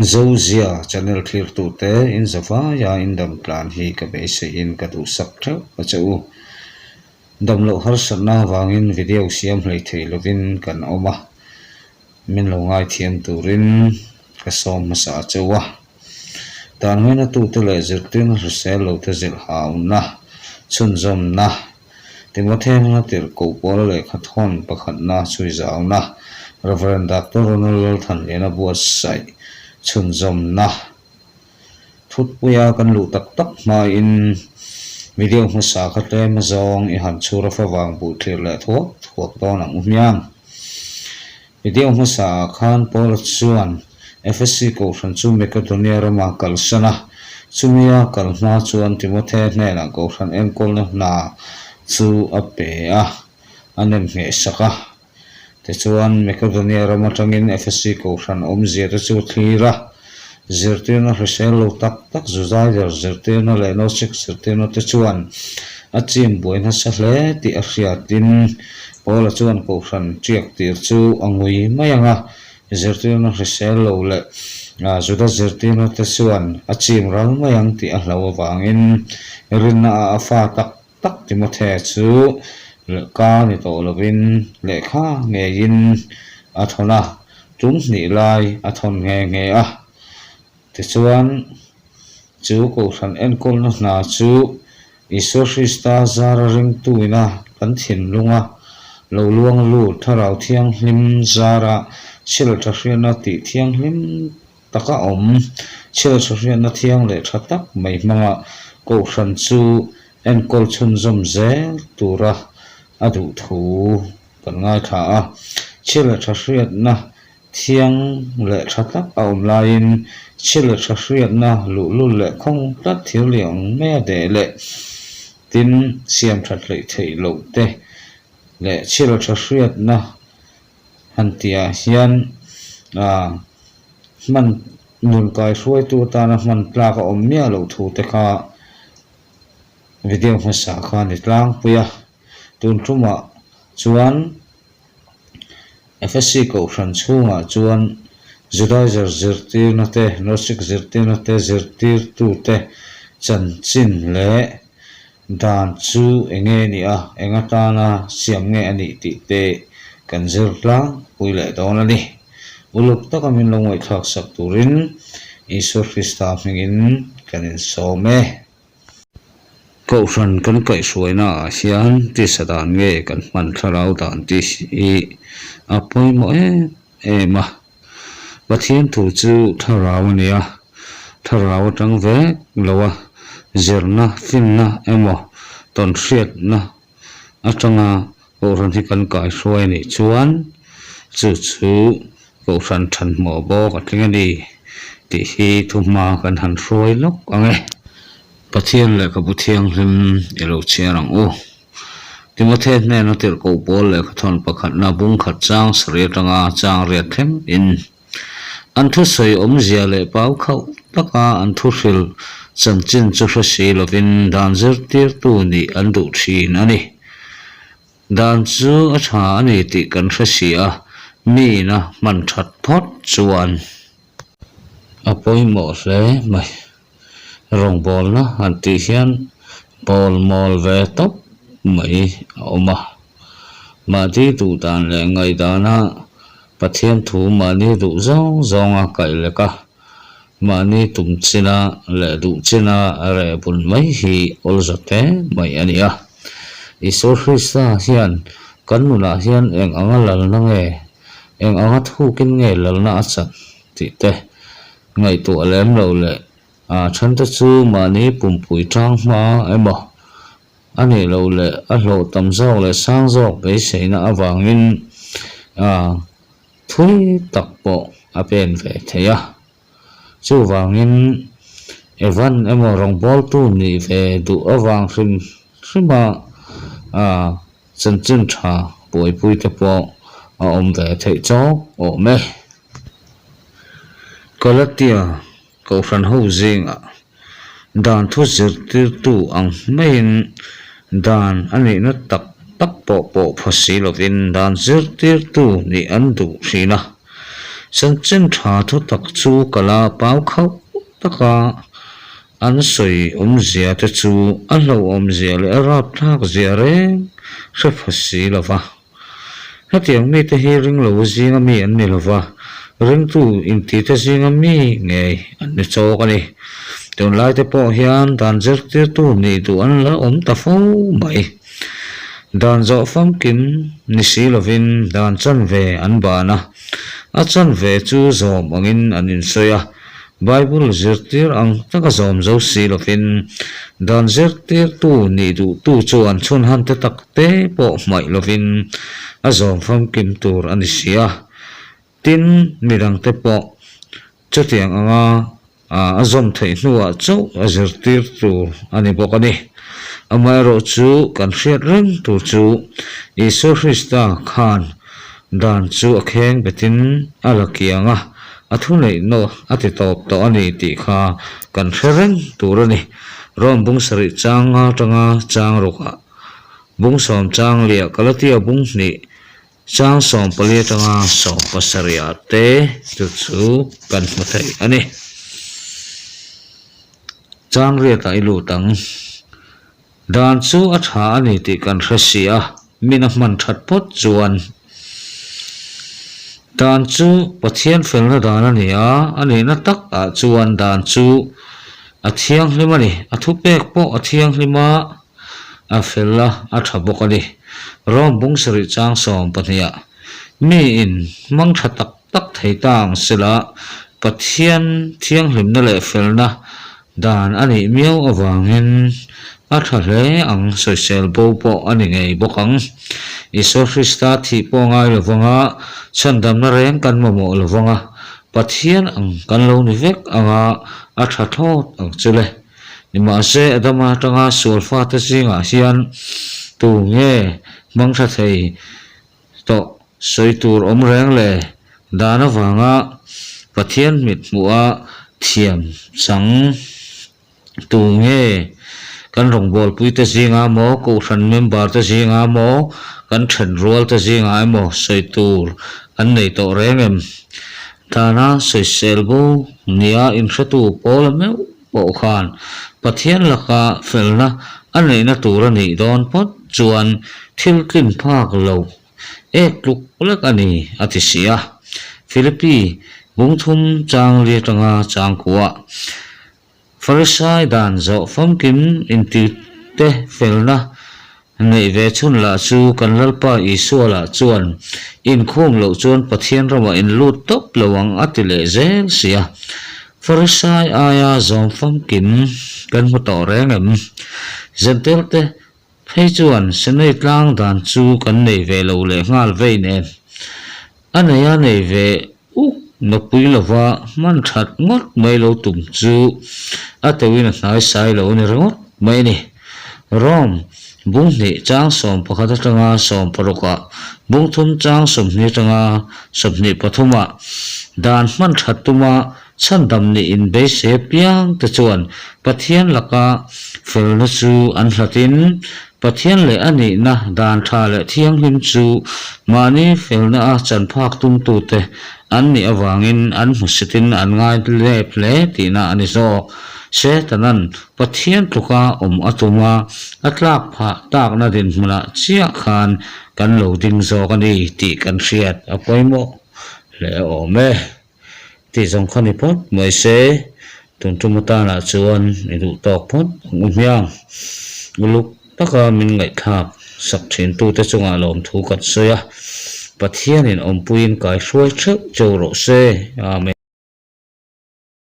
Zozia channel thlirtute in zavaia in dam tlan hi ka beiseiin ka duhsak theuh a che u. Dam loh harsatna avangin video siam hlei thei lovin kan awm a, min lo ngaithiam turin ka sawm hmasa a che u a. Dan ngainatute leh zirtirna hrisel lote zilh hauna, chhunzawmna, Timothy hmanga tirhkoh pawl lehkha thawn pakhatna chhui zauna, Rev. Doctor Ronald Lalthanliana buatsaih chhunzawmna thutpuia kan luh tak tak hmain video hmasa kha tlem azawng i han chhur a favang buh thlir leh thuak thuak dawn ang u hmiang. Video hmasa ah khan Paula chuan FSC Kohhran chu Makedonia rama kalsan a, chumia kal hma chuan Timothe hnenah Kohhran enkawlna hna chu a pe a, a nem ngheh sak a. Tichuan, Makedonia ram atangin FSC Kohhran awmzia te chu a thlir a, zirtirna hrisel lo tak tak Zuzaider zirtirna leh Gnostic zirtirna te chuan a chim buai nasa hle tih a hriatin Paula chuan Kohhran tiak tir chu a ngui mai ang a, zirtirna hrisel lo leh Juda zirtirna te chuan a chim ral mai ang tih a hlau avangin rinna ah a fa tak tak Timothe chu lehka ni tawh lovin lehkha ngeiin a thawn a, tum hnih lai a thawn nghe nghe a. Tichuan, chu Kohhran enkawlna hna chu Isua Krista zara ringtuina kan thinlunga lo luang lut Thlarau Thianghlim zara chhil tha hriatna tih thianghlim taka awm chhil tha hriatna thiang leh tha tak mai hmanga Kohhran chu enkawl chhunzawm zel tura a duh thu kan ngaithla a. Chhil tha hriatna Thiang leh tha tak a awm laiin chhi leh tha hriatna luhlul leh khawng tlat thil liang mai a deh leh tin siam that hleih theih loh te leh chhi leh tha hriatna han tihah hian ah hman nun kaihruaitu atana hman tlak a awm miah loh thu te kha video hmasa kha a ni tlangpui a, tun tumah chuan. FSC Kohhran chhungah chuan Judaizer zirtirna te, Gnostic zirtirna te, zirtirtute chanchin leh dan chu eng nge ni a, eng atana siam nge a nih tih te kan zir tlangpui leh dawn a ni. Uluk taka min lo ngaihthlak sak turin Isua Krista hmingin kan insawm e. Kohhran kan kaihhruaina ah hian tisa dan nge kan hman thlarau dan tih hi a pawimawh em em a. Pathian thu chu thlarau a ni a, thlarau atang vek lo a, zirna, finna emaw tawnhriatna atanga Kohhran hi kan kaihruai a nih chuan chu chu Kohhran thanhmawh bawk a tling a ni tih hi thuhma kan han hruai lawk ang e. Pathian lehkhabu thianghlim i lo chhiar ang u. Timothy hnena tirhkoh pawl lehkhathawn pakhatna bungkhat chang sarih atanga chang riat thleng in An thusawi awmzia leh pau khauh taka an thuhril chanchin chu hre si lovin dan zirtirtu nih an duh thin a ni. Dan chu a tha a ni tih kan hre si a, miin a hman that phawt chuan a pawimawh hle mai. Rawngbawlna han tih hian pawl mawl ve tawp mai a awm a, mahni duh dan leh ngaihdana Pathian thu mahni duh zawng zawnga kaih lek a, mahni tum china leh duh china reh bun mai hi awlza te mai a ni a. Isua Krista hian kan nunah hian eng anga lalna nge, eng anga thukin nge lalna a chan tih te ngaihtuah lem lo leh a thante chu mahni pumpui tang hma emaw a nih loh leh a hlawh tam zawk leh sang zawk beiseina avangin a thui tak pawh a pen ve thei a. Chuvangin Evan emaw rawngbawltu nih ve duh avang hrim hrima a chanchin tha buaipui te pawh a awm ve theih chawk awm e. Galatia Kohhran ho zingah dan thu zirtirtu ang hmaiin dan a nihna tak tak pawh pawh phaw si lovin dan zirtirtu nih an duh thin a. Chanchin tha thutak chu ka la pau khauh tak a, an sawi awmzia te chu a hlauhawmzia leh a rapthlak zia reng hre pha si lo va. Hetiang mite hi ringlo zinga mi an ni lo va, ringtu intite zinga mi ngei an ni chawk a ni. Tunlai te pawh hian dan zirtirtu nih duh an la awm ta fo mai. Dan zawh famkim ni si lovin dan chanve an ban a, a chanve chu zawm angin an insawi a. Bible zirtir ang taka zawm zo si lovin dan zirtirtu nih duhtu chuan chhunhan te tak te pawh hmaih lovin a zawm famkim tur a ni si a. Tin, midangte pawh chutiang anga a zawm theih hnuah chauh a zirtir tur a ni bawk a ni. Amaherawhchu kan hriat reng tur chu Isua Krista khan Dan chu a kheng betin a la kiang a, a thuneihna a ti tawp tawh a ni tih kha kan hre reng tur a ni. Rome bung sarih chang nga atanga chang rukah, bung sawm chang liah Galatia bung hnih chang 14 atanga 17 ah te chu chu kan hmu thei a ni. Chang riatah i lut ang. Dan chu a tha a ni tih kan hre si a, min a hman that phawt chuan dan chu Pathian felna dan a ni a, a nihna tak ah chuan dan chu a thianghlim a ni, a thupek pawh a thianghlim a, a fel a, a tha bawk a ni. Rome bung sarih chang 12 ah miin hmang tha tak tak thei ta ang sela Pathian thianghlimna leh felna Dan a nih miau avangin a tha hle ang, sawisel bo pawh a ni ngei bawk ang. Isua Krista thih pawh ngai lo vanga, chhandamna reng kan mamawh lo vanga, Pathian ang kan lo ni vek anga a tha thlawt ang chu le. Nimahse Adama atanga sual fate zingah hian tu nge hmang tha thei tawh sawi tur awm reng le dan avanga Pathian mit hmuha thiam chang tu nge kan rawngbawlpui te zinga maw, kohhran member te zinga maw, kan thenrual te zingah emaw sawi tur an nei tawh reng em? Dana sawisel bo nia inhretu pawl a meuh pawh khan Pathian laka felna a neihna tur a nih dawn phawt chuan thil tlin phak lo ek tluk lek a ni a ti si a. Philippi bung thum chang li atanga chang kuah Farisai dan zawh famkim intite felna Neih ve chhun lah chu kan Lalpa Isua lah chuan inkhum loh chuan Pathian ramah in lut tawp lo ang a ti leh zel si a. Farisai aia zawm famkim kan hmu tawh reng em? Zentel te phei chuan Sinai tlang dan chu kan nei ve lo leh nghal vei nen. A nei a nei ve uk nupui lova hman that ngawt mai lo tum chu a teuhin a hnai sai lo a ni ringawt mai a ni. Rome bung hnih chang 11 atanga 16 ah, bung thum chang 20 atanga 23 ah dan hman that tuma chhandam nih inbeisei apiang te chuan Pathian laka felna chu an hlatin Pathian leh a nihna dan tha leh thianghlim chu mahni felna a chan phak tumtute an nih avangin an hmusitin an ngai lep hle tihna a ni zawk. Setanan Pathian tluka awm a tum a, a tlak phah takna dinhmunah chiah khan kan lo ding zawk a ni tih kan hriat a pawimawh hle awm e. Tih zawng kha ni phawt mai se, tun tum atanah chuan i duh tawk phawt ang u hmiang. Uluk taka min ngaihthlak sak thintute chungah lawmthu kan sawi a, Pathianin awmpuiin kaihruai theuh cheu rawh se. Amen.